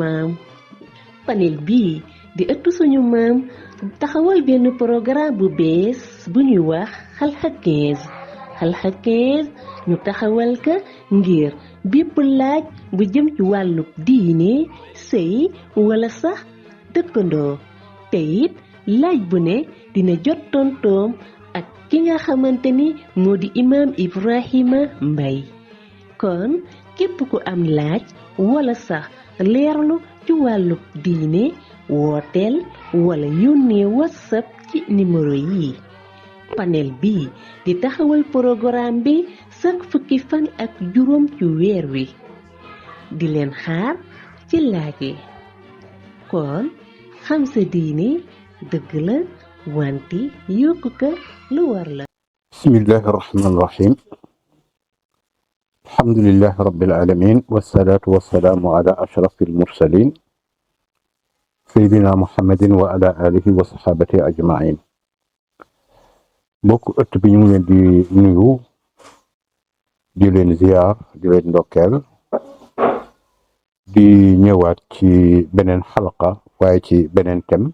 maam. panel bii di ëttu suñu maam taxawal benn programme bu bees bu ñuy wax xalxa 15 xalxa 15 ñu taxawal ka ngir bépp laaj bu jëm ci wàllu diine sëy wala sax dëkkandoo te it laaj bu ne dina jot tontoom ak ki nga xamante ni moo di imaam Ibrahima Mbaye kon képp ku am laaj wala sax leerlu ci wàllu diine wooteel wala yónnee whatsapp ci numéro yi panel bi di taxawal programme bi chaque fukki fan ak juróom ci weer wi di leen xaar ci laaj yi kon xam sa diine dëgg la wante yokku ko lu war la. bismillahi rahmani rahim alhamdulillahi rabbil alamin wassalatu wassalamu ala ashrafil mursalin sayyidina muhammadin wa ala alihi wa sahabati ajmain mbokk ëtt bi ñu ngi leen di nuyu di leen ziar di leen ndokkeel di ñëwaat ci beneen xalqa waaye ci beneen thème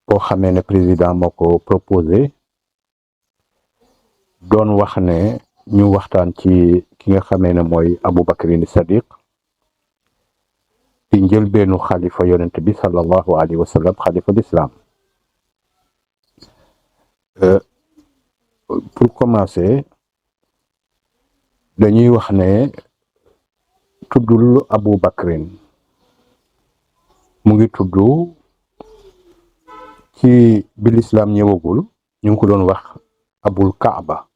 boo xamee ne président moo ko proposé doon wax ne ñu waxtaan ci ki nga xamee ne mooy Aboubacrin Sadiq di njëlbeenu xalifa yonent bi sallallahu alayhi wa sallam xalifa l'islam pour commencer dañuy wax ne tuddul Aboubacrin mu ngi tudd ci bi l'islam ñëwagul ñu ngi ko doon wax abul kaaba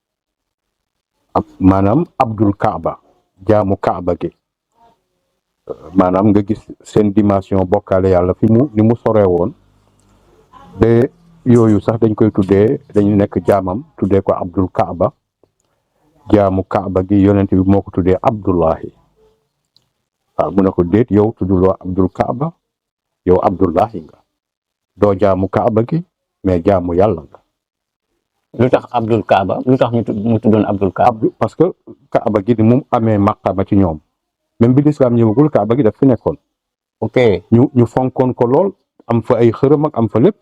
maanaam abdul kaaba jaamu kaaba gi maanaam nga gis seen dimension bokkaale yàlla fi mu ni mu soree woon ba yooyu sax dañ koy tuddee dañu nekk jaamam tuddee ko abdul kaaba jaamu kaaba gi yonent bi moo ko tuddee abdullahi waaw mu ne ko déet yow tudduloo abdul kaaba yow abdullahi nga doo jaamu kaaba gi mais jaamu yàlla nga. lu tax abdul kaaba lu tax mu tuddoon abdul kaaba. parce que kaaba gi ni mu amee maqama ci ñoom même bi lislaam ñëwagul kaaba gi daf fi nekkoon. ok ñu fonkoon ko lool am fa ay xërëm ak am fa lépp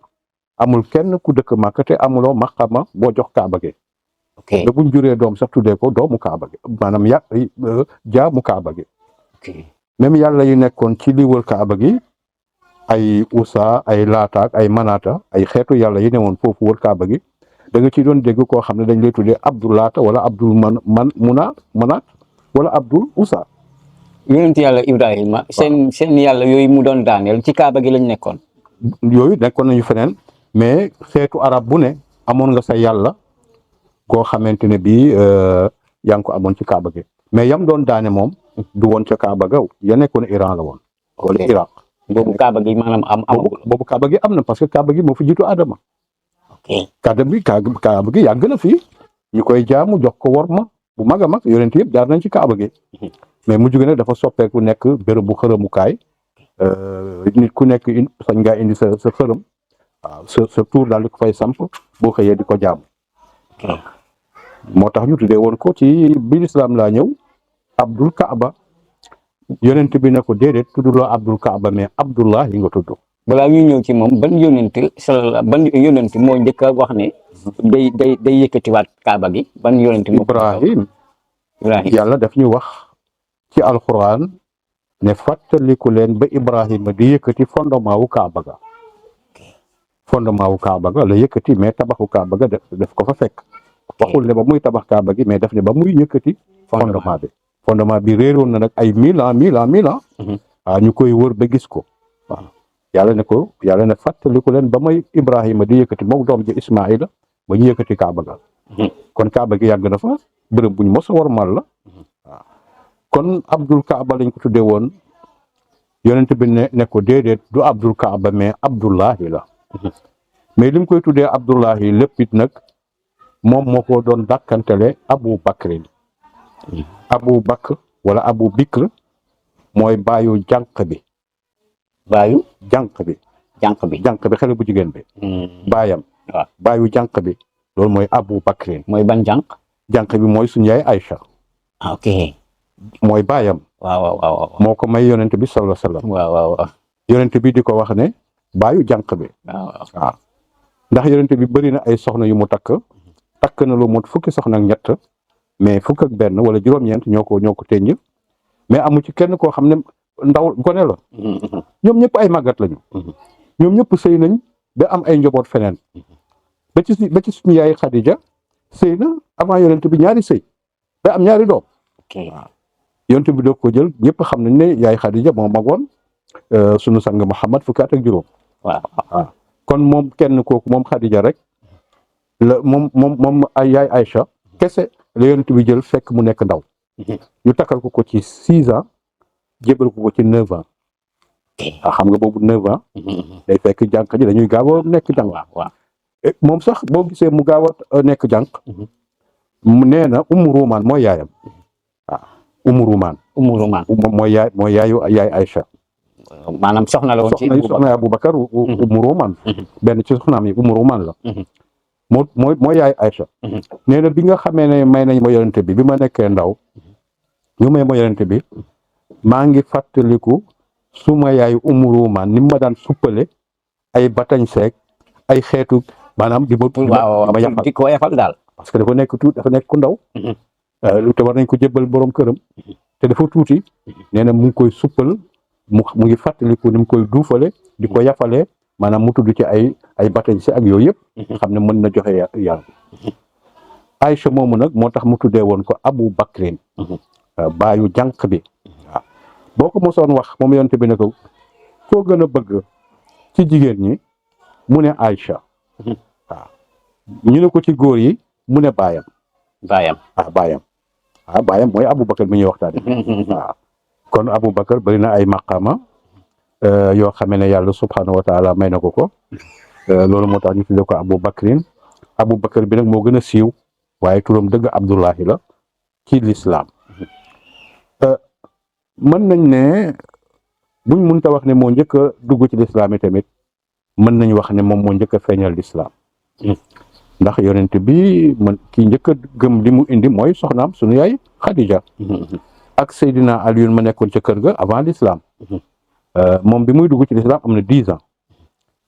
amul kenn ku dëkk Màkka te amuloo maqama boo jox kaaba gi. ok ba buñ juree doom sax tuddee ko doomu kaaba gi maanaam jaamu kaaba gi. ok même yàlla yu nekkoon ci li wër kaaba gi ay usa ay laataak ay manaata ay xeetu yàlla yi ne woon foofu wër kaaba gi da nga ci doon dégg koo xam ne dañ lay tuddee abdul laata wala abdul manaat wala abdul usa. yonent yàlla Ibrahima seen yàlla yooyu mu doon daaneel ci kaaba gi lañ nekkoon. yooyu nekkoon nañu feneen mais xeetu arab bu ne amoon nga sa yàlla koo xamante ne bii yaa ngi ko amoon ci kaaba gi mais yam doon daane moom du woon ca kaaba ga ya nekkoon Iran la woon. wala Iraq. boobu kaaba gi maanaam amagul. boobu kaaba gi am na parce que kaaba gi moo fi jiitu Adama. ok kaaba gi yàgg na fii ñu koy jaamu jox ko worma bu mag a mag yonent yëpp jaar nañ ci kaaba gi. mais mujj gi nag dafa soppeeku nekk béréb bu xërëmukaay nit ku nekk sañ ngaa indi sa xërëm waaw sa tuur daal di ko fay samp boo xëyee di ko jaamu. moo tax ñu tuddee woon ko ci bi lislaam laa ñëw abdul kaaba yonent bi ne ko déedéet tudduloo abdul kaaba mais abdullah yi nga tudd. balaa ñuy ñëw ci moom ban yonent moo njëkk a wax ne day yëkkatiwaat kaaba gi ban yonent moo Ibrahim yàlla daf ñu wax ci alquran ne fàttaliku leen ba Ibrahima di yëkkati fondement wu kaaba ga la yëkkati mais tabaxu kaaba ga def ko fa fekk waxul ne ba muy tabax kaaba gi mais daf ne ba muy yëkkati fondement bi réeroon na nag ay 1000 ans waaw ñu koy wër ba gis ko waaw yàlla ne fàttaliku leen ba may Ibrahima di yëkkati moom doom ji Ismaïla ba ñu yëkkati kaaba ga kon kaaba gi yàgg na fa bërëb buñ mos a warmal la waaw kon abdul kaaba lañ ko tuddee woon yonent bi ne ko déedéet du abdul kaaba mais abdullahi la mais li mu koy tuddee abdullahi lépp it nag moom moo ko doon dàkkantele Abu Bakrin Abu Bakr wala Abu Bikr mooy baayu jànq bi jànq bi xale bu jigéen bi baayam waaw baayu jànq bi loolu mooy Abu Bakrin mooy ban jànq bi mooy suñu yaay Aïcha ok mooy baayam waaw moo ko may yonent bi sallallahu alayhi wasallam waaw yonent bi di ko wax ne baayu jànq bi waaw ndax yonent bi bëri na ay soxna yu mu takk na lu mot fukki soxna ak ñett mais fukk ak benn wala juróom-ñeent ñoo ko teññ mais amu ci kenn koo xam ne ndaw gone la ñoom ñëpp ay màggat lañu ñoom ñëpp sëy nañ ba am ay njaboot feneen ba ci suñu yaay Khadija sëy na avant yonent bi ñaari sëy ba am ñaari doom waaw yonent bi doog ko jël ñëpp xam nañ ne yaay Khadija moo magoon sunu sang Muhammad fukki at ak juróom waaw kon moom kenn kooku moom Khadija rek la moom ay yaay Aïcha kese la yonent bi jël fekk mu nekk ndaw ñu takkal ko ci 6 ans jébal ko ci 9 ans xam nga boobu 9 ans day fekk jànq ji dañuy gaaw a nekk jànq moom sax boo gisee mu gaaw a nekk jànq mu nee na Umu Rumaan mooy yaayam waaw Umu Rumaan mooy yaayu yaay Aïcha maanaam soxna la woon ci soxna Aboubacar Umu Rumaan benn ci soxnaam yi Umu Rumaan la mooy yaay Aïcha nee na bi nga xamee ne may nañ ma yonente bi ma nekkee ndaw ñu may ma yonente bi maa ngi fàttaliku suma yaay Umu Rumaan ni ma daan suppale ay batañ seek ay xeetu maanaam di ma yafal di ko yafal daal parce que dafa nekk ku ndaw te war nañ ko jébbal borom këram te dafa tuuti nee na mu ngi koy suppal mu ngi fàttaliku ni mu koy duufale di ko yafalee maanaam mu tudd ci ay batañ si ak yooyu yëpp xam ne mën na joxe yàlla Aïcha moomu nag moo tax mu tuddee woon ko Abu Bakrin baayu jànq bi waaw boo ko mosoon wax moom yonte bi ne ko koo gën a bëgg ci jigéen ñi mu ne Aïcha waaw ñu ne ko ci góor yi mu ne baayam baayam mooy Abu Bakar mi ñuy waxtaane waaw kon Abu Bakar bari na ay maqaama yoo xamee ne yàlla subhanahu wa taala may na ko loolu moo tax ñu tuddee ko Abu Bakrin Abu Bakar bi nag moo gën a siiw waaye turam dëgg Abdullahi la ci lislaam mën nañ ne buñ mënta wax ne moo njëkk a dugg ci lislaam yi tamit mën nañ wax ne moom moo njëkk a feeñal lislaam ndax yonent bi man ki njëkk a gëm li mu indi mooy soxnaam sunu yaay Khadija ak Seydina Aliyun ma nekkoon ca kër ga avant l'islam moom bi muy dugg ci l'islam am na 10 ans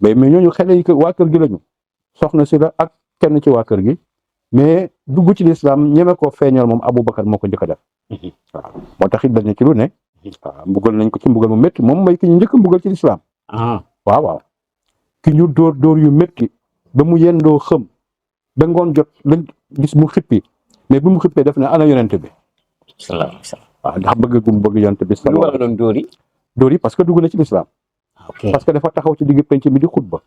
mais ñooñu xale yi waa kër gi lañu soxna si la ak kenn ci waa kër gi mais dugg ci l'islam ñeme ko feeñal moom Aboubacar moo ko njëkk a def waaw moo tax it dañ ci lu ne waaw mbugal nañ ko ci mbugal mu métti moom mooy ki ñu njëkk a mbugal ci l'islam waaw ki ñu dóor yu métti ba mu yendoo xëm da ngoon jot lañ gis mu xippi mais bi mu xippee def ne ana yonent bi waaw ndax bëgg gu mu bëgg yonent bi lu war a doon dóor yi parce que dugg na ci l'islam parce que dafa taxaw ci digg penc mi di xutba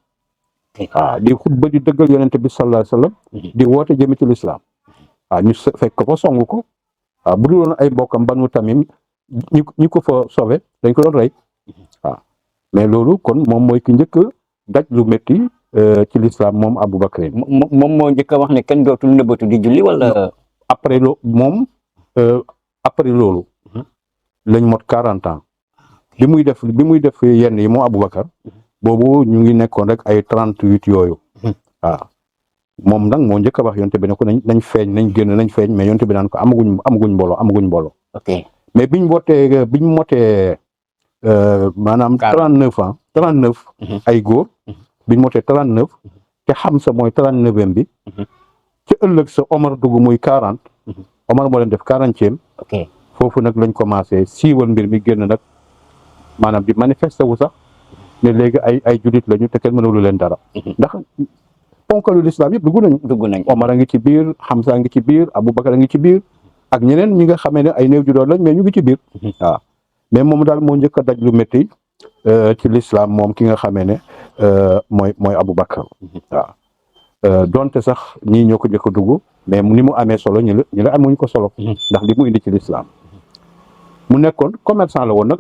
waaw di xutba di dëggal yonent bi sallallahu alayhi wasallam di woote jëme ci l'islam waaw ñu fekk ko fa song ko waaw bu dul woon ay mbokkam Banu Tamim ñi ko fa sauvé dañ ko doon rey waaw mais loolu kon moom mooy ki njëkk daj lu métti ci l'islam moom Abu Bakr moom moo njëkk a wax ne kenn dootul nëbbatu di julli wala après loolu lañ mot 40 ans bi muy def yenn yi moom Abu Bakr boobu ñu ngi nekkoon rek ay 38 yooyu waaw moom nag moo njëkk a wax yonte bi ne ko nañ feeñ nañ génn nañ feeñ mais yonte bi naan ko amaguñ mbooloo mais biñ motee maanaam 39 ay góor biñ motee 39 te Hamza mooy 39e bi ci ëllëg sa Omar dugg muy 40 Omar moo leen def 40e foofu nag lañ commencé siiwal mbir mi génn nag maanaam di manifesté wu sax ne léegi ay julit lañu te kenn mënulu leen dara ndax ponkalu l'islam yëpp dugg nañ Omar a ngi ci biir Hamza a ngi ci biir Aboubacar a ngi ci biir ak ñeneen ñi nga xamee ne ay néew ju doon lañ mais ñu ngi ci biir waaw mais moom daal moo njëkk a daj lu métti ci l'islam moom ki nga xamee ne mooy Aboubacar waaw donte sax ñii ñoo ko njëkk a dugg mais ni mu amee solo ñu la amuñ ko solo ndax li mu indi ci l'islam mu nekkoon commerçant la woon nag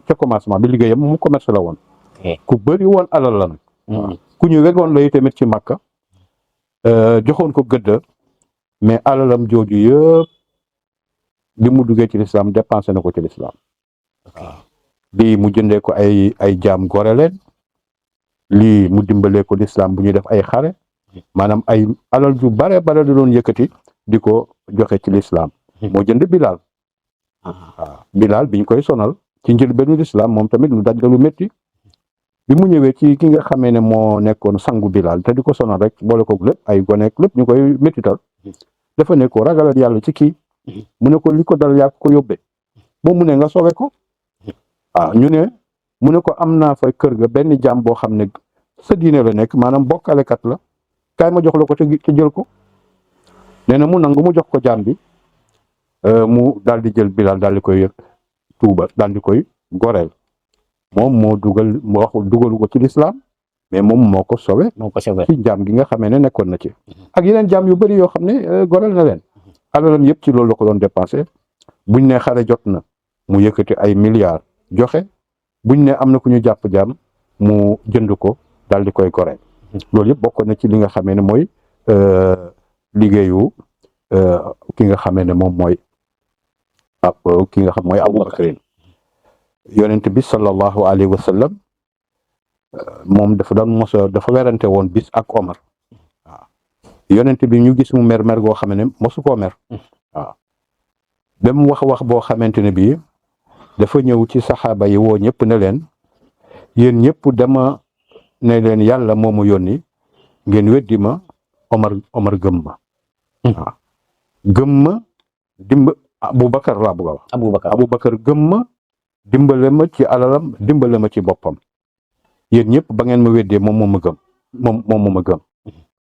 ca commencement bi liggéeyam mu commerce la woon ku bëri woon alal la nag ku ñu wegoon la tamit ci Makka joxoon ko gëdd mais alalam jooju yëpp bi mu duggee ci l'islam dépensé na ko ci l'islam lii mu jëndee ko ay jaam gore leen lii mu dimbalee ko l'islam bu ñuy def ay xare maanaam ay alal ju bare da doon yëkkati di ko joxe ci l'islam moo jënd Bilal waaw Bilal biñ koy sonal ci njëlbéenu lislaam moom tamit lu daj la lu métti bi mu ñëwee ci ki nga xamee ne moo nekkoon sangu Bilal te di ko sonal rek boole koog lépp ay goneek lépp ñu koy méttital dafa ne ko ragalal yàlla ci kii mu ne ko li ko dal yaa ko yóbbee moom mu ne nga sowe ko waaw ñu ne mu ne ko am naa fa kër ga benn jaam boo xam ne sa diine la nekk maanaam bokkalekat la kaay ma jox la ko te jël ko nee na mu nangu mu jox ko jaam bi mu daal di jël Bilal daal di koy tuuba daal di koy goreel moom moo dugalu ko ci lislaam mais moom moo ko sowe ci jaam gi nga xamee ne nekkoon na ci ak yeneen jaam yu bëri yoo xam ne goreel na leen alalam yëpp ci loolu la ko doon dépensé buñ ne xare jot na mu yëkkati ay milliards joxe buñ ne am na ku ñu jàpp jaam mu jënd ko daal di koy goreel loolu yëpp bokkoon na ci li nga xamee ne mooy liggéeyu ki nga xamee ne moom mooy ki nga xam mooy Abubakrin yonent bi sallallahu alayhi wa sallam moom dafa doon dafa werante woon bis ak Omar waaw yonent bi ñu gis mu mer goo xam ne mosu koo mer waaw ba mu wax boo xamante ne bii dafa ñëw ci saxaaba yi woo ñëpp ne leen yéen ñëpp dama ne leen yàlla moo ma yónni ngeen weddi ma Omar gëm ma waaw gëm ma Aboubacar laa bëgg a wax Aboubacar gëm ma dimbale ma ci alalam dimbale ma ci boppam yéen ñëpp ba ngeen ma weddee moom moo ma gëm moom ma gëm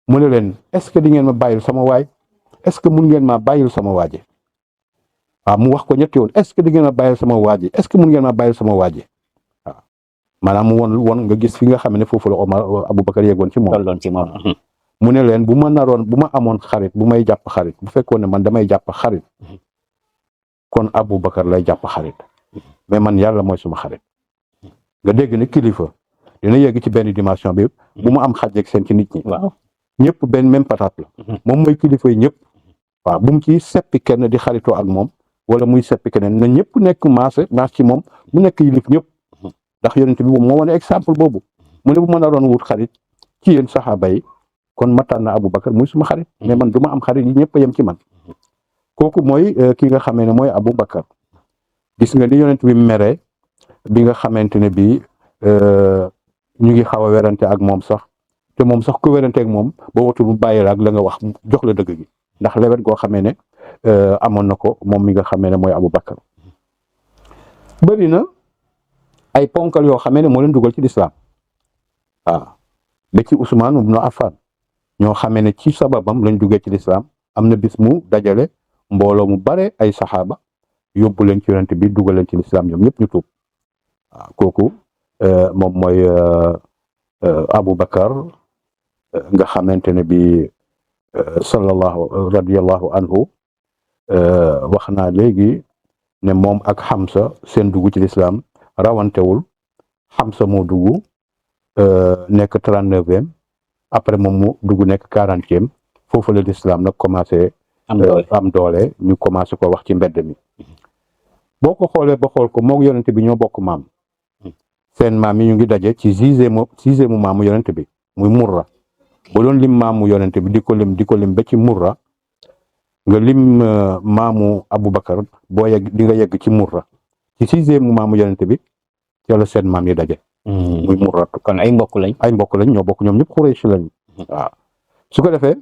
mu ne leen est-ce que di ngeen ma bàyyil sama waay est-ce que mun ngeen maa bàyyil sama waaji waaw mu wax ko ñetti yoon est-ce que di ngeen ma bàyyil sama waaji est-ce que mun ngeen ma bàyyil sama waaji waaw maanaam mu won nga gis fi nga xam ne foofu la Omar Aboubacar yeggoon ci moom mu ne leen bu ma amoon xarit bu may jàpp xarit bu fekkoon ne man damay jàpp xarit kon Aboubacar lay jàpp xarit mais man yàlla mooy suma xarit nga dégg ne kilifa dina yegg ci benn dimension bi bu mu am xàjjeeg seen ci nit ñi ñëpp benn même patate la moom mooy kilifa yi ñëpp waaw bu mu ci seppi kenn di xaritoo ak moom wala muy seppi keneen na ñëpp nekk maas ci moom mu nekk yilif ñëpp ndax yonent bi moo wane exemple boobu mu ne bu ma naroon wut xarit ci yéen saxaaba yi kon ma tànn Aboubacar muy suma xarit mais man du ma am xarit yi ñëpp a yem ci man kooku mooy ki nga xamee ne mooy Aboubacar gis nga ni yonent bi mere bi nga xamante ne bii ñu ngi xaw a werante ak moom sax te moom sax ku werante ak moom ba watu mu bàyyi la ak la nga wax jox la dëgg gi ndax lewet goo xamee ne amoon na ko moom mi nga xamee ne mooy Aboubacar bëri na ay ponkal yoo xamee ne moo leen dugal ci lislaam waaw ba ci Ousmane ibn Affan ñoo xamee ne ci sababam lañ duggee ci lislaam am na bis mu dajale mbooloo mu bare ay saxaaba yóbbu leen ci yonent bi dugal leen ci lislaam ñoom ñëpp ñu tuub waaw kooku moom mooy Aboubacar nga xamante ne bi radiyallahu anhu wax naa léegi ne moom ak Hamza seen dugg ci lislaam rawantewul Hamza moo dugg nekk 39e après moom mu dugg nekk 40e foofu la lislaam nag commencé am doole ñu commencé ko wax ci mbedd mi boo ko xoolee ba xool ko moog yonent bi ñoo bokk maam seen maam yi ñu ngi daje ci sixième maamu yonent bi muy Murra ba doon lim maamu yonent bi di ko lim ba ci Murra nga lim maamu Aboubacar boo yegg di nga yegg ci Murra ci sixième maamu yonent bi ci la seen maam yi daje muy Murra kon ay mbokk lañ ñoo bokk ñoom ñëpp Quraysh lañ waaw su ko defee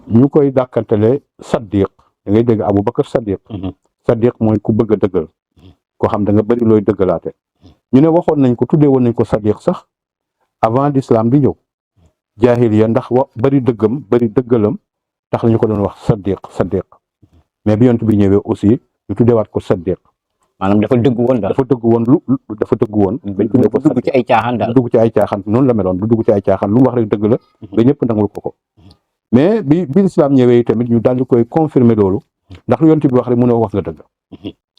ñu koy dàkkantele Saddiq da ngay dégg Aboubacar Saddiq mooy ku bëgg a dëggal koo xam da nga bëri looy dëggalaate ñu ne waxoon nañ ko tuddee woon nañ ko Saddiq sax avant l'islam di ñëw jaahiliya ndax bëri dëggalam tax lañu ko doon wax Saddiq mais bi yonent bi ñëwee aussi ñu tuddeewaat ko Saddiq maanaam dafa dëgg woon daal dafa dëgg woon dugg ci ay caaxaan daal dugg ci ay caaxaan noonu la meloon du dugg ci ay caaxaan lu mu wax rek dëgg la ba ñëpp nangul ko mais bi l'islam ñëwee tamit ñu daal di koy confirmer loolu ndax lu yonent bi wax rek mu ne wax nga dëgg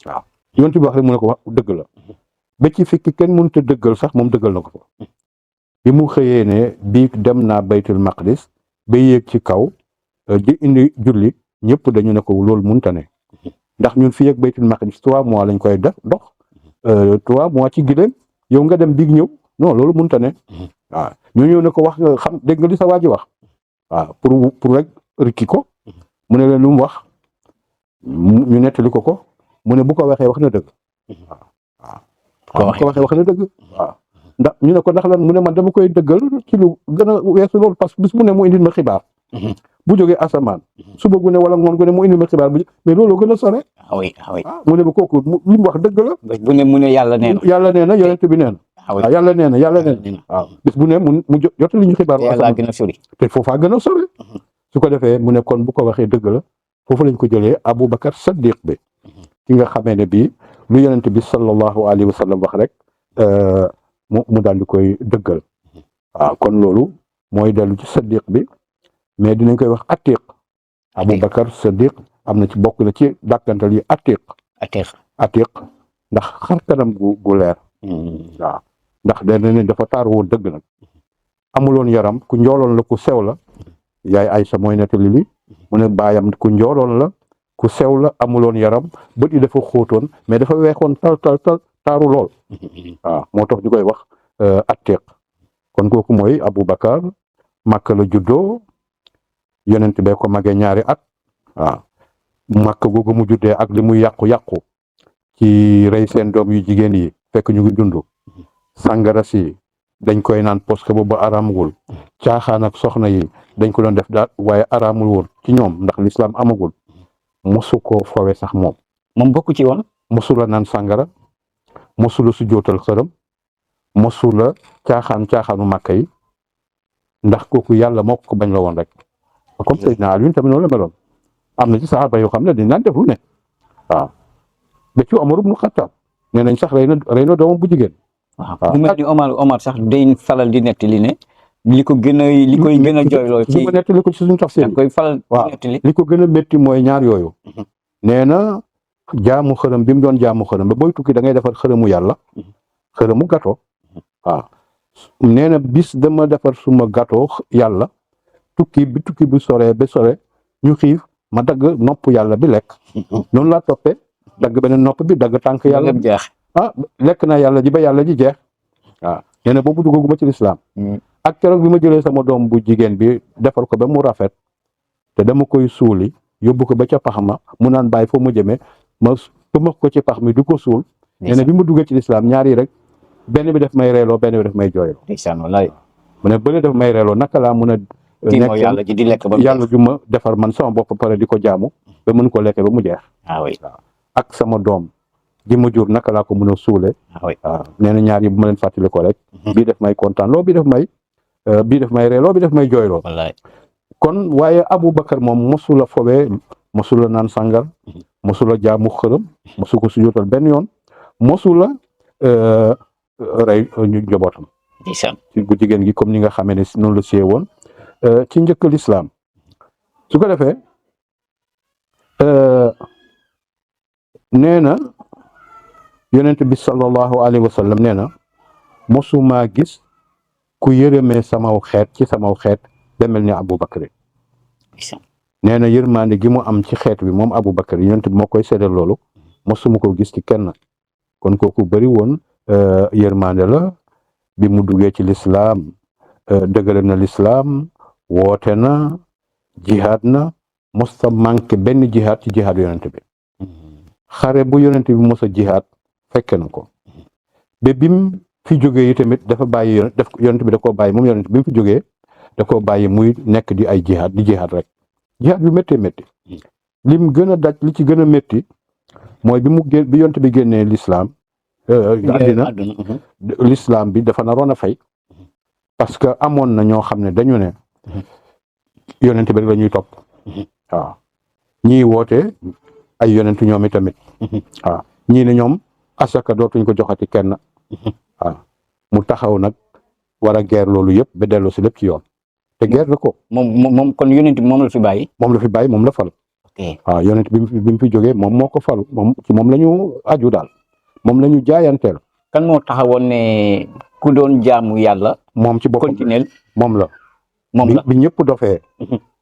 waaw yonent bi wax rek mu ne ko wax dëgg la ba ci fikki kenn mënut a dëggal sax moom dëggal na ko fa bi mu xëyee ne bii dem naa baytul maqdis ba yéeg ci kaw di indi julli ñëpp dañu ne ko loolu mënut a ne ndax ñun fii ak baytul maqdis 3 mois lañ koy dox 3 mois ci gileem yow nga dem biig ñëw non loolu mënut a ne waaw ñu ñëw ne ko wax nga xam dégg nga li sa waa ji wax waaw pour rek rikki ko mu ne leen lu mu wax ñu nettali ko mu ne bu ko waxee wax na dëgg waaw bu ko waxee wax na dëgg waaw ndax ñu ne ko ndax lan mu ne man dama koy dëggal ci lu gën a weesu loolu parce que bis bu ne mu indil ma xibaar bu jógee asamaan suba gu ne wala ngoon gu ne mu indil ma xibaar mais loolu gën a sore mu ne ba kooku li mu wax dëgg la bu ne mu ne yàlla nee na yonent bi nee na waaw yàlla nee na waaw bis bu ne mu jotali ñu xibaar yàlla gën a sori te foofaa gën a sore su ko defee mu ne kon bu ko waxee dëgg la foofu lañ ko jëlee Aboubacar Saddiq bi ki nga xamee ne bii lu yonent bi sallallahu alayhi wa sallam wax rek mu daal di koy dëggal waaw kon loolu mooy dellu ci Saddiq bi mais dinañ koy wax Atiq Aboubacar Saddiq am na ci bokk na ci dàkkantal yi Atiq ndax xar kanam gu leer waaw ndax dana ne dafa taar woon dëgg nag amuloon yaram ku njooloon la ku sew la yaay Aysa mooy nettali li mu ne baayam ku njooloon la ku sew la amuloon yaram bët yi dafa xóotoon mais dafa weexoon tal taaru lool waaw moo tax ñu koy wax Atiq kon kooku mooy Aboubacar Makka la juddoo yonent bee ko magee ñaari at waaw Makka googu mu juddee ak li muy yàqu-yàqu ci rey seen doom yu jigéen yi fekk ñu ngi dund sàngara si dañ koy naan parce que boobu araamagul caaxaan ak soxna yi dañ ko doon def daal waaye araamul woon ci ñoom ndax lislaam amagul mosu koo fowe sax moom bokku ci woon mosula naan sàngara mosula su jootal xërëm mosula caaxaanu Makka yi ndax kooku yàlla moo ko bañ la woon rek comme Seydina Aliyu tamit noonu la meloon am na ci saxaaba yoo xam ne dañ naan def lu ne waaw ba ci Omar ibnu Xattaab nee nañ sax rey na doomam bu jigéen waaw mu mel ni Omar sax day faral di nettali ne li koy gën a jooyloo ci ma nettali ko ci suñu tax seen koy faral di nettali li ko gën a métti mooy ñaar yooyu nee na jaamu xërëm bi mu doon jaamu xërëm ba booy tukki da ngay defar xërëmu yàlla xërëmu gato waaw nee na bis dama defar suma gato yàlla tukki bu sore ba sore ñu xiif ma dagg nopp yàlla bi lekk noonu laa toppee dagg beneen nopp bi dagg tànk yàlla jeex lekk naa yàlla ji ba yàlla ji jeex waaw nee na boobu duggaguma ci lislaam ak keroog bi ma jëlee sama doom bu jigéen bi defar ko ba mu rafet te dama koy suuli yóbbu ko ba ca pax ma mu naan bàyyi foo mu jëmee ma tëmax ko ci pax mi du ko suul nee na bi ma duggee ci lislaam ñaari rek benn bi def may reeloo benn bi def may jooyloo mu ne bële def may reeloo naka laa mun a nekk yàlla ji di lekk ba yàlla ju ma defar man sama bopp pare di ko jaamu ba mën ko lekkee ba mu jeex waaw ak sama doom ji ma jur naka laa ko mën a suule waaw nee na ñaar yi bu ma leen fàttali ko rek bii def may kontaan loo bii def may reeloo bii def may jooyloo kon waaye Aboubacar moom mosula fowee mosula naan sàngar mosula jaamu xërëm mosu ko sujootal benn yoon mosula rey ñu njabootam ci bu jigéen gi comme ni nga xamee ne noonu la siyee woon ci njëkk lislaam su ko defee nee na yonent bi sallallahu alayhi wa sallam nee na mosuma gis ku yërëmee samaw xeet ci samaw xeet demel ni Aboubacar nee na yërmande gi mu am ci xeet bi moom Aboubacar yonent bi moo koy seddal loolu mosuma ko gis ci kenn kon kooku bëri woon yërmande la bi mu duggee ci lislaam dëgëral na lislaam woote na jihaad na mosta manqué benn jihaad ci jihaad yonent bi xare bu yonent bi mos a jihaad fekke na ko ba bim fi jógee yi tamit dafa bàyyi yonent bi da koo bàyyi moom yonent bi mu fi jógee da koo bàyyi muy nekk di ay jihaad di jihaad rek jihaad yu méttee métti lim gën a daj li ci gën a métti mooy bi yonent bi génnee lislaam àddina lislaam bi dafa naroon a fay parce que amoon na ñoo xam ne dañu ne yonent bi rek la ñuy topp waaw ñii woote ay yonent ñoom tamit waaw ñii ne ñoom asaka dootuñ ko joxati kenn waaw mu taxaw nag war a guerre loolu yëpp ba delloo si lépp ci yoon te guerre na ko moom kon yonent bi moom la fi bàyyi moom la fal waaw yonent bi mu fi jógee moom moo ko falu moom la ñu aju daal moom la ñu jaayanteel kan moo taxawoon ne ku doon jaamu yàlla moom ci boppam continuel moom la bi ñëpp dofee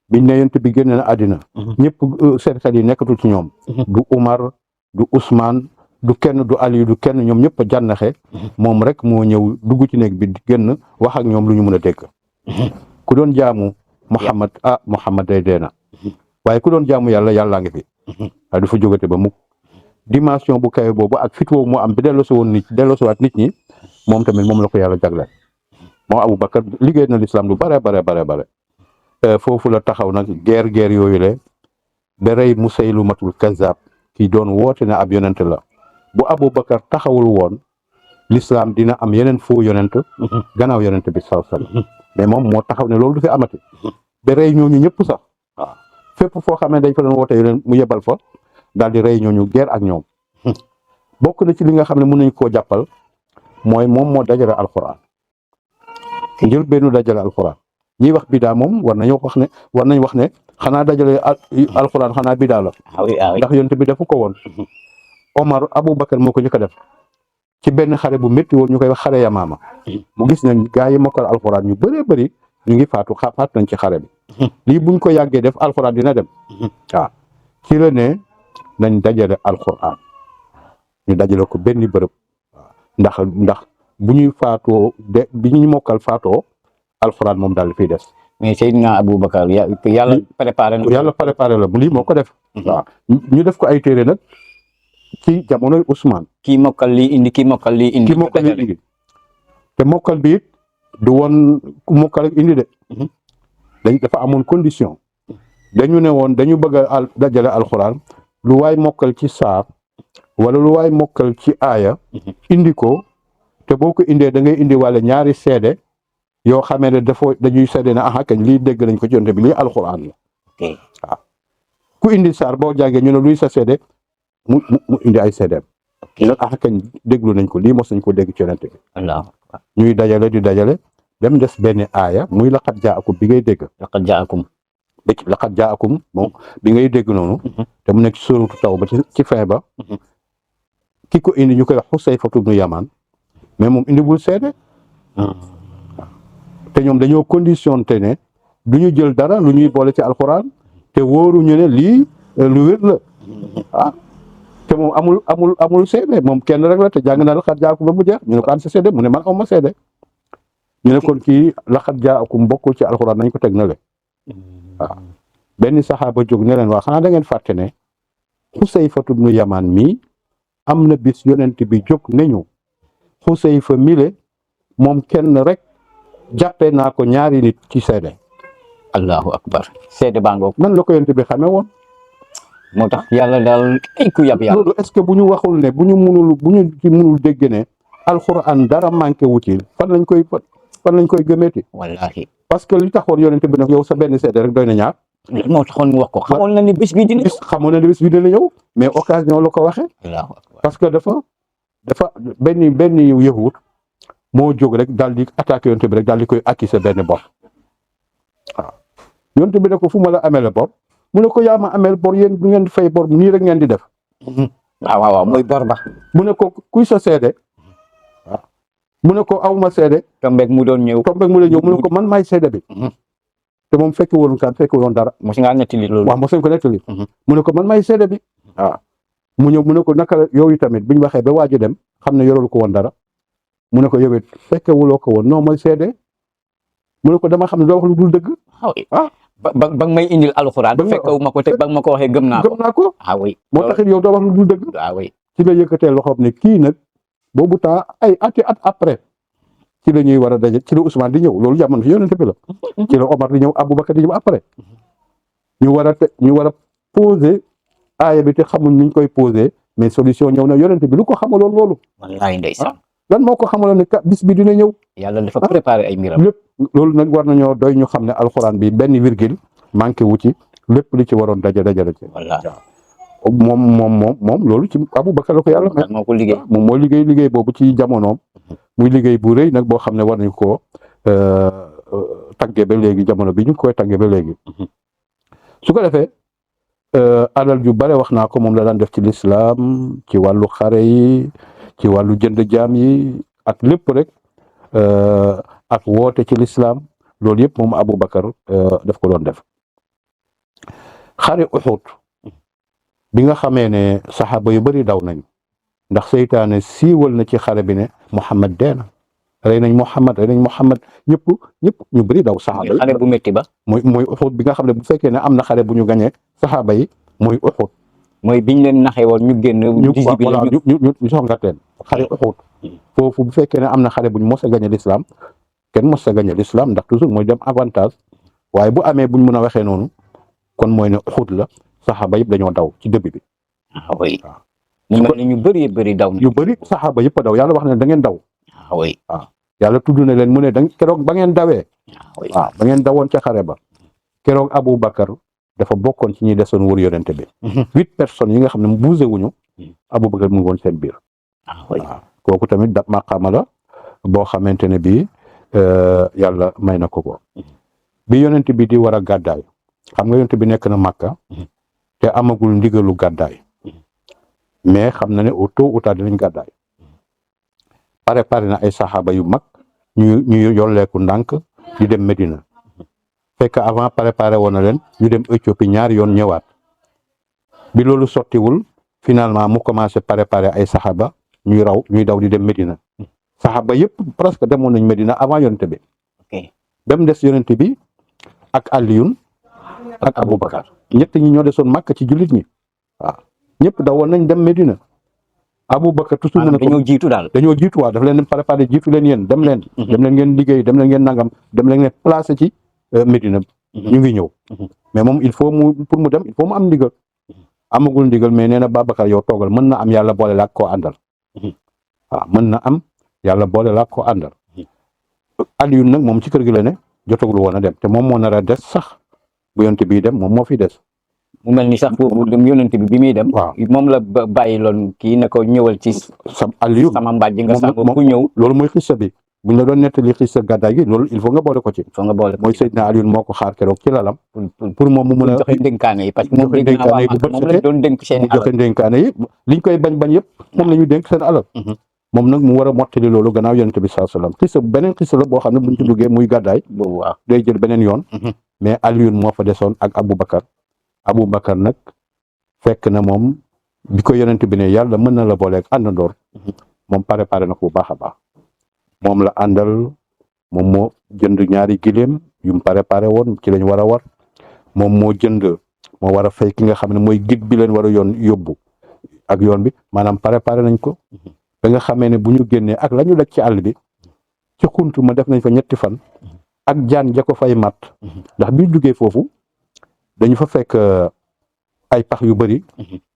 biñ ne yonent bi génne na àddina ñëpp seen xel yi nekkatul ci ñoom du Umar du Ousmane du kenn du Ali du kenn ñoom ñëpp a jànnaxe moom rek moo ñëw dugg ci néeg bi génn wax ak ñoom lu ñu mën a dégg ku doon jaamu Muhammad Muhammad day dee na waaye ku doon jaamu yàlla yàllaa ngi fi waaye du fa jógate ba mukk dimension bu kawe boobu ak fit woowu moo am bi delloosiwaat nit ñi moom tamit moom la ko yàlla jagleel moom Aboubacar liggéey na l'islam lu bare foofu la taxaw nag guerre yooyu le ba rey Musaylimatul Kazzab ki doon woote ne ab yonent la bu Aboubacar taxawul woon l'islam dina am yeneen faux yonent gannaaw yonent bi sallallahu alayhi wasallam mais moom moo taxaw ne loolu du fi amati ba rey ñooñu ñëpp sax waaw fépp foo xamee dañ fa doon woote yeneen mu yebal fa daal di rey ñooñu guerre ak ñoom bokk na ci li nga xam ne mën nañ koo jàppal mooy moom moo dajale alquran njël benn dajale alquran ñiy wax bidaa moom war nañ wax ne xanaa dajale alquran xanaa bidaa la ndax yonent bi defu ko woon Omar Aboubacar moo ko njëkk a def ci benn xare bu métti woon ñu koy wax xare Yamaama mu gis nañ gaa yi mokkal alquran ñu bëree bëri ñu ngi faatu nañ ci xare bi lii buñ ko yàggee def alquran dina dem waaw ci la ne nañ dajale alquran ñu dajale ko benn bërëb ndax bu ñuy faatoo bi ñu mokkal faatoo alquran moom daal di fiy des. mais Seydina Aboubacar yàlla préparé na. yàlla préparé la lii moo ko def. waaw ñu def ko ay téere nag ci jamonoy Ousmane. kii mokkal lii indi kii mokkal lii indi. te mokkal bi it du woon ku mokkal ak indi de. dafa amoon condition. dañu ne woon dañu bëgg a dajale alxuraan lu waay mokkal ci saar wala lu waay mokkal ci aaya. indi ko te boo ko indee da ngay indi wala ñaari seede yoo xamee ne dañuy seede ne aha kañ lii dégg nañ ko ci yonent bi lii alxuraan la. waaw ku indi saar boo jàngee ñu ne luy sa seede mu indi ay seedeem. ñu ne aha kañ déglu nañ ko lii mos nañ ko dégg ci yonent bi. ñuy dajale di dajale dem des benn aaya muy laqad jaakum bi ngay dégg. laqad jaakum moom bi ngay dégg noonu. te mu nekk ci suuratu Tawba ci fin ba. ki ko indi ñu koy wax Xusayfatu bnu Yamaan mais moom indi bul seede. te ñoom dañoo conditionné ne du ñu jël dara lu ñuy boole ci alxuraan te wóoruñu ne lii lu wér la te moom amul seede moom kenn rek la te jàng na laqad jaakum ba mu jeex ñu ne ko an sa seede mu ne man aw ma seede ñu ne kon kii laqad jaakum bokkul ci alxuraan nañ ko teg na le benn saxaaba jóg ne leen waa xanaa da ngeen fàtte ne Xusayfatu bnu Yamaan mii am na bis yonent bi jóg nañu Xusayfa mile moom kenn rek jàppee naa ko ñaari nit ci seede. allahu akbar seede baa ngoog. nan la ko yonent bi xamee woon. moo tax yàlla daal ay ku yab yàlla. loolu est-ce que bu ñu waxul ne bu ñu ci munul dégg ne alxuraan dara manqué wu ci fan lañ koy gëmeeti. wallaahi. parce que li taxoon yonent bi nag yow sa benn seede rek doy na ñaar. moo taxoon mu wax ko xamoon na ni bés bi dina ñëw. xamoon na ni bés bi dina ñëw mais occasion la ko waxee. allahu akbar. parce que dafa benn yahud moo jóg rek daal di attaqué yonent bi rek daal di koy accuser benn bor. waaw yonent bi ne ko fu ma la amee bor mu ne ko yaa ma ameel bor yéen bu ngeen di fay bor nii rek ngeen di def. waaw mooy bor ba. mu ne ko kuy sa seede. waaw mu ne ko aw ma seede. tombeeg mu doon ñëw. mu ne ko man maay seede bi. te moom fekk woon dara. mos ngaa nettali loolu. waaw mos nañ ko nettali. mu ne ko man maay seede bi. waaw mu ñëw mu ne ko naka yow tamit bi ñu waxee ba waaj a dem xam ne yorul ko woon dara. mu ne ko yow it fekkewuloo ko woon non mooy seede mu ne ko dama xam ne doo wax lu dul dëgg. ba may indil alxuraan. fekkewu ma ko te ba ma ko waxee gëm naa ko. oui moo taxit yow doo wax lu dul dëgg. oui ci la yëkkatee loxoom ne kii nag boobu temps ay at après ci la ñuy war a daje ci la Ousmane di ñëw loolu jamono fi yonent bi la. ci la Omar di ñëw Aboubacar di ñëw après. ñu war a poser aaya bi te xamul ni ñu koy poser mais solution ñëw na yonent bi lu ko xamaloon loolu. wallaahi ndeysaan. lan moo ko xamaloon ne bis bi dina ñëw. yàlla dafa préparé ay mbiram. lépp loolu nag war nañoo doy ñu xam ne alxuraan bi benn virgule manqué wu ci lépp li ci waroon dajale ci. wallaahi moom loolu ci Aboubacar la ko yàlla may. moo ko liggéey moom moo liggéey boobu ci jamonoom. muy liggéey bu rëy nag boo xam ne war nañu koo tàggee ba léegi jamono bi ñu koy tàggee ba léegi. su ko defee alal ju bare wax naa ko moom la daan def ci lislaam ci wàllu xare yi ci wàllu jënd jaam yi ak lépp rek ak woote ci lislaam loolu yëpp moom Aboubacar daf ko doon def. xare Uhud bi nga xamee ne saxaaba yu bari daw nañ ndax seytaane siiwal na ci xare bi ne Muhammad deena rey nañ Muhammad ñëpp ñu bari daw saxaaba yi. xare bu métti ba. mooy Uhud bi nga xam ne bu fekkee ne am na xare bu ñu gañee saxaaba yi mooy Uhud mooy biñ leen naxee woon ñu génn. voilà ñu songat leen xare Uhud foofu bu fekkee ne am na xare buñ mos a gañe l'islam kenn mos a gañe l'islam ndax toujours mooy dem avantage waaye bu amee buñ mën a waxee noonu kon mooy ne Uhud la saxaaba yëpp dañoo daw ci début bi. oui mu mel ni ñu bëri daw na. yu bëri saxaaba yëpp a daw yàlla wax ne da ngeen daw. oui waaw yàlla tudd na leen mu ne keroog ba ngeen dawee. waaw ba ngeen dawoon ca xare ba keroog Abu Bakar dafa bokkoon ci ñi desoon wër yonente bi. 8 personnes yi nga xam ne bougé wuñu. Abu Bakar mu ngi woon seen biir. waaw kooku tamit da maqaama la boo xamante ne bii yàlla may na ko. bi yonente bi di war a gàddaay xam nga yonente bi nekk na Makka. te amagul ndigalu gàddaay. mais xam na ne au tôt ou tard dinañ gàddaay. préparé na ay saxaaba yu mag ñu yolleeku ndànk di dem Medina. fekk avant préparé woon na leen ñu dem Éthiopie ñaari yoon ñëwaat bi loolu sottiwul finalement mu commencé préparé ay saxaaba ñuy daw di dem Medina saxaaba yëpp presque demoon nañ Medina avant yonente bi ba mu des yonente bi ak Aliyun ak Aboubacar ñett ñi ñoo desoon Makka ci jullit ñi waaw ñëpp dawoon nañ dem Medina Aboubacar toujours na ko dañoo jiitu daal dañoo jiitu waaw dafa leen préparé jiitu leen yéen dem leen ngeen liggéey dem leen ngeen nangam dem leen ngeen placé ci Medina ñu ngi ñëw mais moom il faut pour mu dem il faut mu am ndigal amagul ndigal mais nee na Babacar yow toogal mën na am yàlla boole la ak koo àndal waaw mën na am yàlla boole la ak koo àndal Alioune nag moom ci kër gi la ne jotagul woon a dem te moom moo nar a des sax bu yonte bii dem moom moo fi des mu mel ni sax boobu dem yonent bi muy dem waaw moom la bàyyi loon kii ne ko ñëwal ci Alioune sama mbàjj nga sax ku ñëw loolu mooy xissa bi buñ la doon nettali xissa gàddaay gi loolu il faut nga boole ko ci mooy Seydina Alioune moo ko xaar keroog ci lalam pour moom mu mun a joxe dénkaane yi parce que moom dégg naa moom la doon dénk seen alal joxe dénkaane yi liñ koy bañ yëpp moom la ñu dénk seen alal moom nag mu war a mottali loolu gannaaw yonent bi sallallahu alayhi wasallam xissa beneen xissa la boo xam ne buñ ci duggee muy gàddaay boobu waaw day jël beneen yoon mais Alioune moo fa desoon ak Aboubacar nag fekk na moom bi ko yonent bi ne yàlla mën na la booleeg àndandoor moom préparé na ko bu baax a baax moom la àndal moom moo jënd ñaari giléem yu mu préparé woon ci lañ war a war moom moo war a fay ki nga xam ne mooy guide bi leen war a yóbbu ak yoon bi maanaam préparé nañ ko ba nga xamee ne bu ñu génnee ak la ñu daj ci àll bi ci xuntu ma def nañ fa 3 fan ak jaan ja ko fay mat ndax bi duggee foofu dañu fa fekk ay pax yu bëri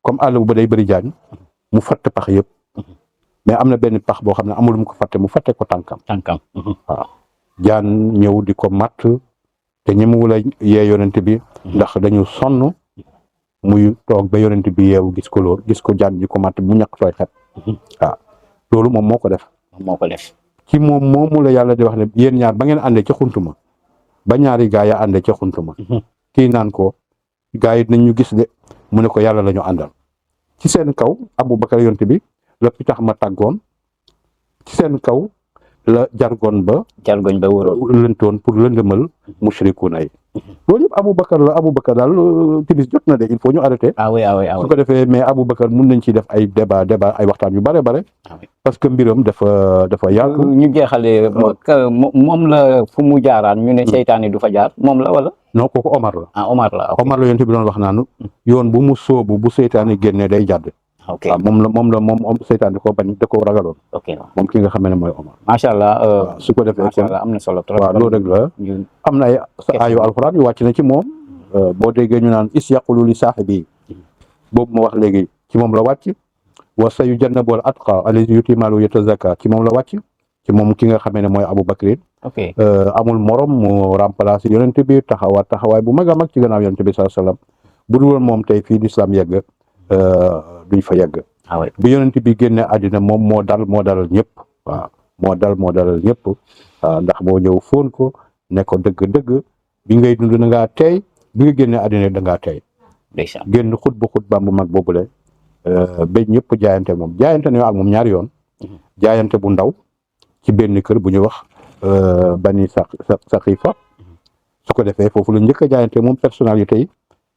comme àll bu ba day bëri jaan mu fatte pax yëpp mais am na benn pax boo xam ne amul mu ko fatte mu fatte ko tànkam waaw jaan ñëw di ko matt te ñemewul a yee yonent bi ndax dañu sonn muy toog ba yonent bi yeewu gis ko jaan ji ko matt bu ñàkk tooy xet waaw loolu moom moo ko def ci moom moomu la yàlla di wax ne yéen ñaar ba ngeen àndee ca xuntuma ba ñaari gaa ya àndee ca xuntuma kii naan ko gaa yi dinañ ñu gis de mu ne ko yàlla la ñu àndal ci seen kaw Aboubacar yonent bi la pitax ma tàggoon ci seen kaw la jargoñ ba lëntoon pour lëndëmal mushrikuuna yi loolu yëpp Aboubacar daal timis jot na de il faut ñu arrêter su ko defee mais Aboubacar mun nañ ci def ay débat ay waxtaan yu bare parce que mbiram dafa yàgg ñu jeexale moom la fu mu jaaraan ñu ne seytaane du fa jaar moom la wala non kooku Omar la Omar la yonent bi doon wax naanu yoon bu mu soobu bu seytaane génnee day jàdd waaw moom seytaan da koo bañ da koo ragaloon moom ki nga xam ne mooy Omar macha allah su ko defee kon am na solo trop waaw loolu rek la am na ay aayu alxuraan yu wàcc na ci moom boo déggee ñu naan is yaqulu li saahibi boobu ma wax léegi ci moom la wàcc wa sayujannabu al atqa allazi yu'ti maalahu yatazakka ci moom la wàcc ci moom ki nga xam ne mooy Aboubacar amul morom mu remplacer yonent bi taxawaay bu mag a mag ci gannaaw yonent bi sallallahu alayhi wasallam bu dul woon moom tey fii l'islam yegg duñ fa yegg bi yonent bi génne àddina moom moo dalal ñëpp waaw moo dalal ñëpp waaw ndax moo ñëw fóon ko ne ko dëgg bi ngay dund da ngaa teey bi nga génne àddina da ngaa teey génn xutbaam bu mag boobule ba ñëpp jaayante ne ak moom ñaari yoon jaayante bu ndaw ci benn kër bu ñu wax bani Saqifa su ko defee foofu la njëkk a jaayante moom personnalité yi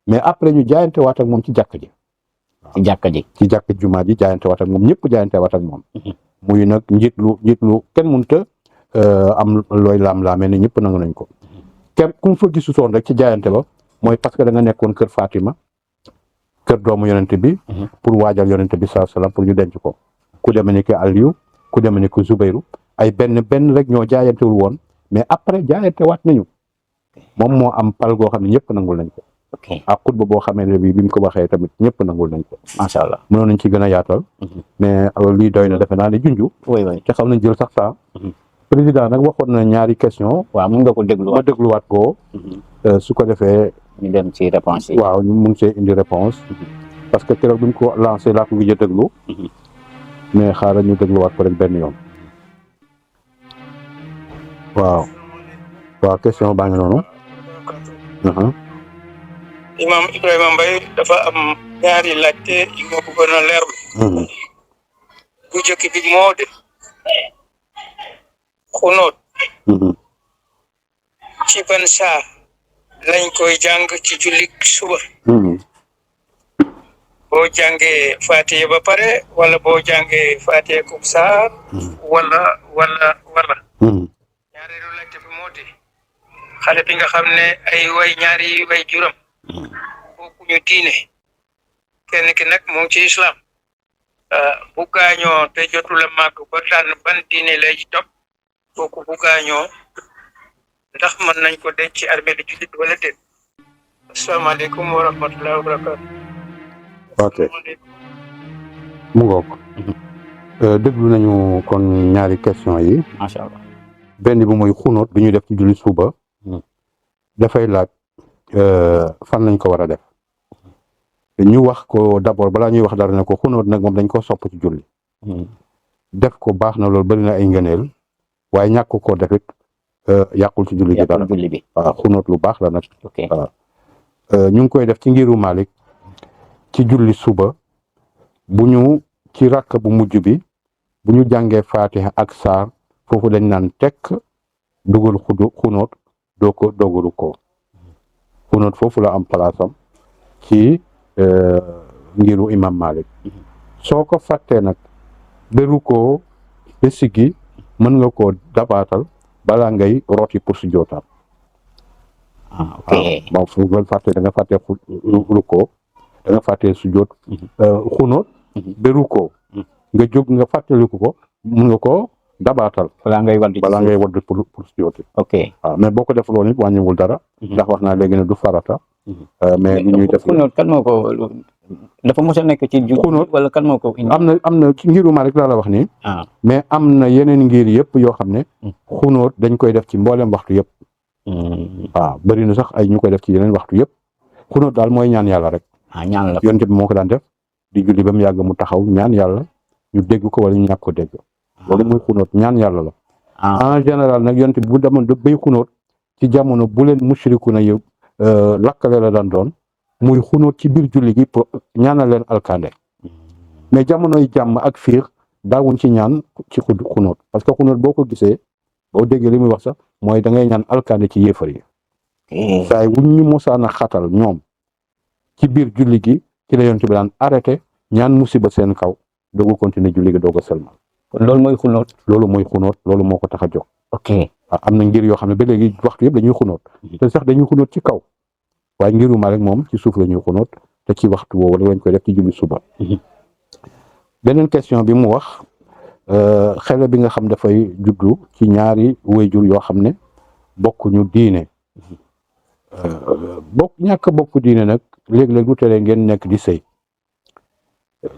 mais après ñu jaayante waat ak moom ci jàkk ji ci jàkk jumaa ji jaayante waat ak moom ñëpp jaayante waat ak moom muy nag njiit lu kenn mënta am looy laam-laamee ne ñëpp nangu nañ ko kenn ku mu fa gisu soon rek ci jaayante ba mooy parce que da nga nekkoon kër Fatima kër doomu yonente bi pour waajal yonente bi sallallahu alayhi wasallam pour ñu denc ko ku deme ni ki Aliyu ku deme ni ki Zubayru ay benn rek ñoo jaayantewul woon mais après jaayante waat nañu moom moo am pal goo xam ne ñëpp nangul nañ ko ak xutba boo xamee ne bi mu ko waxee tamit ñëpp nangul nañ ko macha allah mënoon nañ ci gën a yaatal mais lii doy na defe naa ne junju te xam nañ jël sax temps président nag waxoon na ñaari question waaw mun nga ko dégluwaat ma dégluwaat ko su ko defee ñu dem ci réponse yi waaw ñu mun see indi réponse parce que keroog bi ñu ko lancé laa ko gëj a déglu mais xaaral ñu dégluwaat ko rek benn yoon waaw question baa ngi noonu Imam Ibrahima Mbaye dafa am ñaari laajte yi ma bëggoon a leerlu bu njëkk bi moo de xunóot ci ban saa lañ koy jàng ci jullik suba boo jàngee Fatiha ba pare wala boo jàngee Fatiha kub saar wala ñaareelu laajte bi moo de xale bi nga xam ne ay ñaari way juram bokkuñu diine kenn ki nag mu ngi ci islam bu gaañoo te jotul a màgg ba tànn ban diine lay topp kooku bu gaañoo ndax mën nañ ko denc ci armée de jullit wala déet asalaamaaleykum wa rahmatullahi wa barakatu ok mu ngoog déglu nañu kon ñaari question yi macha allah benn bi mooy xunóot bi ñuy def ci julli suba dafay laaj fan lañ ko war a def ñu wax ko d'abord balaa ñuy wax dara ne ko xunóot nag moom dañ ko sopp ci julli def ko baax na loolu bari na ay ngëneel waaye ñàkk ko defit yàqul ci julli gi dara waaw xunóot lu baax la nag waaw ñu ngi koy def ci ngiru Malik ci julli suba bu ñu ci rakk bu mujj bi bu ñu jàngee Fatiha ak saar foofu dañ naan tekk dugal xunóot doo ko dogalu ko xunóot foofu la am palaasam ci ngiru imam Malik soo ko fàttee nag beru ko ba siggi mën nga koo dabaatal balaa ngay rooti pour su jootaat bon fu nga fàttee da nga fàttee rukkoo da nga fàttee su joot xunóot beru ko nga jóg nga fàttaliku ko mën nga ko dabaatal balaa ngay wadd pour su jooti ok waaw mais boo ko def loolu nit wàññiwul dara ndax wax naa léegi ne du farata mais lu ñuy def xunóot kan moo ko dafa mos a nekk ci xunóot wala kan moo ko indi am na ci ngiru Malik laa la wax nii mais am na yeneen ngir yëpp yoo xam ne xunóot dañ koy def ci mboolem waxtu yëpp waaw bëri na sax ay ñu koy def ci yeneen waxtu yëpp xunóot daal mooy ñaan yàlla rek ñaan la yonent bi moo ko daan def di julli ba mu yàgg mu taxaw ñaan yàlla ñu dégg ko wala ñu ñàkk ko dégg loolu mooy xunóot ñaan yàlla la en général nag yonent bi bu demoon da bay xunóot ci jamono bu leen mushriku na yëpp lakkale la daan doon muy xunóot ci biir julli gi pour ñaanal leen alkande mais jamonoy jàmm ak fiir daawuñ ci ñaan ci xunóot parce que xunóot boo ko gisee boo déggee li muy wax sax mooy da ngay ñaan alkande ci yéefar yi saay wuñ ñu mosaan a xatal ñoom ci biir julli gi ci la yonent bi daan arrêté ñaan musiba seen kaw doogu continuer julli gi doog a sëlmal kon loolu mooy xunóot loolu moo ko tax a jóg ok am na ngir yoo xam ne ba léegi waxtu yëpp dañuy xunóot te sax dañuy xunóot ci kaw waaye ngiru Malik moom ci suuf la ñuy xunóot te ci waxtu woowu lañ koy def ci julli suba beneen question bi mu wax xale bi nga xam dafay juddu ci ñaari wayjur yoo xam ne bokkuñu diine ñàkk bokk diine nag léeg-léeg du tere ngeen nekk di sëy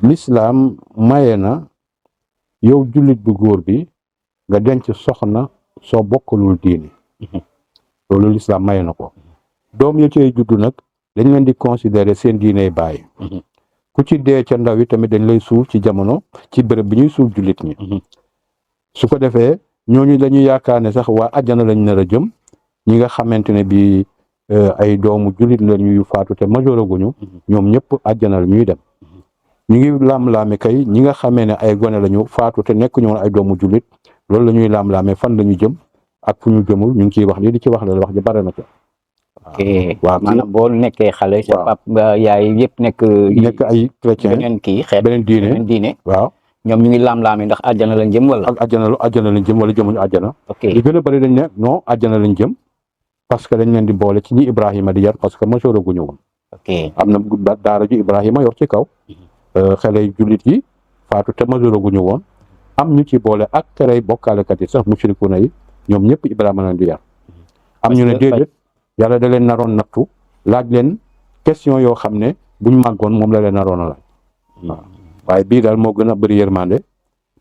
l'islam maye na yow jullit bu góor bi nga denc soxna soo bokkalul diine loolu l'islam maye na ko doom ya cay juddu nag dañ leen di considérer seen diiney baay ku ci dee ca ndaw yi tamit dañ lay suul ci jamono ci bërëb bi ñuy suul jullit ñi su ko defee ñooñu dañuy yaakaar ne sax waa àjjana lañ nar a jëm ñi nga xamante ne bi ay doomu jullit la ñuy faatu te majoraguñu ñoom ñëpp àjjana la ñuy dem ñu ngi laam-laame kay ñi nga xamee ne ay gone lañu faatu te nekk ñoon ay doomu jullit loolu la ñuy laam-laame fan la ñu jëm ak fu ñu jëmul ñu ngi ciy wax lii di ci wax la wax ji bare na ko waaw maanaam boo nekkee xale sa pap yaay yëpp nekk ay chrétien beneen kii xeet beneen diine waaw ñoom ñu ngi laam-laame ndax àjjana lañ jëm wala ak àjjana lañ jëm wala jëmuñu àjjana ok li gën a bëri dañ ne non àjjana lañ jëm parce que dañ leen di boole ci ñi Ibrahima di yar parce que majooraguñu woon ok am na daara ju Ibrahima yor ci kaw xale jullit yi faatu te majuroguñu woon am ñu ci boole ak terey bokkaalekat yi sax mushrikuna yi ñoom ñëpp Ibrahima leen di yar am ñu ne déedéet yàlla da leen naroon nattu laaj leen question yoo xam ne buñ màggoon moom la leen naroon a laaj waaw waaye bii daal moo gën a bëri yërmande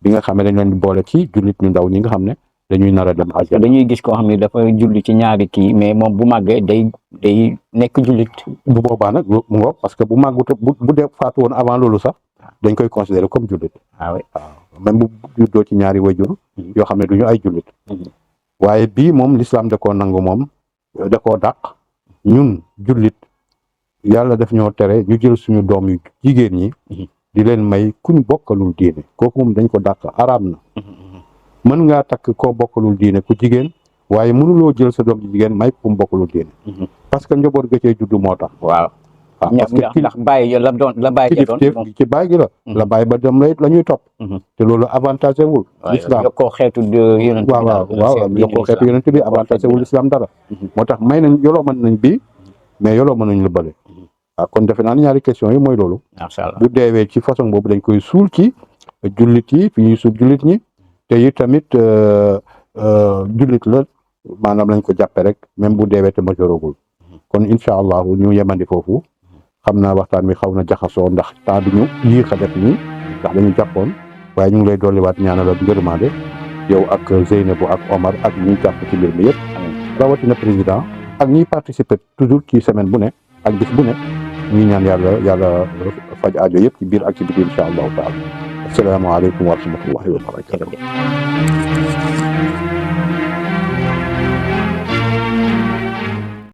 bi nga xam ne dañ leen di boole ci jullit ñu ndaw ñi nga xam ne dañuy nar a dem àjjana. dañuy gis koo xam ne dafa julli ci ñaari kii mais moom bu màggee day nekk jullit. bu boobaa nag mu ngo parce que bu màggut bu dee faatu woon avant loolu sax dañ koy considérer comme jullit. waaw même bu juddoo ci ñaari wayjur yoo xam ne duñu ay jullit. waaye bii moom l'islam da koo nangu moom da koo dàq ñun jullit yàlla daf ñoo tere ñu jël suñu doom yu jigéen ñi di leen may kuñ bokkalul diine kooku moom dañ ko dàq araam na mën ngaa takk koo bokkalul diine ku jigéen waaye mënuloo jël sa doom ji jigéen may ku mu bokkalul diine parce que njaboot ga cee juddu moo tax waaw parce que ndax bàyyi la bàyyi doon ci bàyyi gi la bàyyi ba dem la ñuy topp te loolu avantage wul l'islam yokkoo xeetu yonent waaw yokkoo xeetu yonent bi avantage wul l'islam dara moo tax may nañ yoloo mën nañ bii mais yoloo mën nañ lu bële waaw kon defe naa ne ñaari question yi mooy loolu bu deewee ci façon boobu dañ koy suul ci jullit yi fi ñuy suul jullit ñi te yi tamit jullit la maanaam lañ ko jàppe rek même bu deewee te majorogul kon incha allahu ñu yemandi foofu xam naa waxtaan wi xaw na jaxasoo ndax temps bi ñu yéex a def nii ndax dañu jàppoon waaye ñu ngi lay dolliwaat ñaanal ak ngërmaande yow ak Zeynabou ak Omar ak ñi jàpp ci mbir mi yëpp rawatina président ak ñiy participer toujours ci semaine bu ne ak bis bu ne ñu ñaan yàlla faj aajo yëpp ci biir ak ci biti incha allahu taala asalaamaaleykum wa rahmatullahi wa barakatuh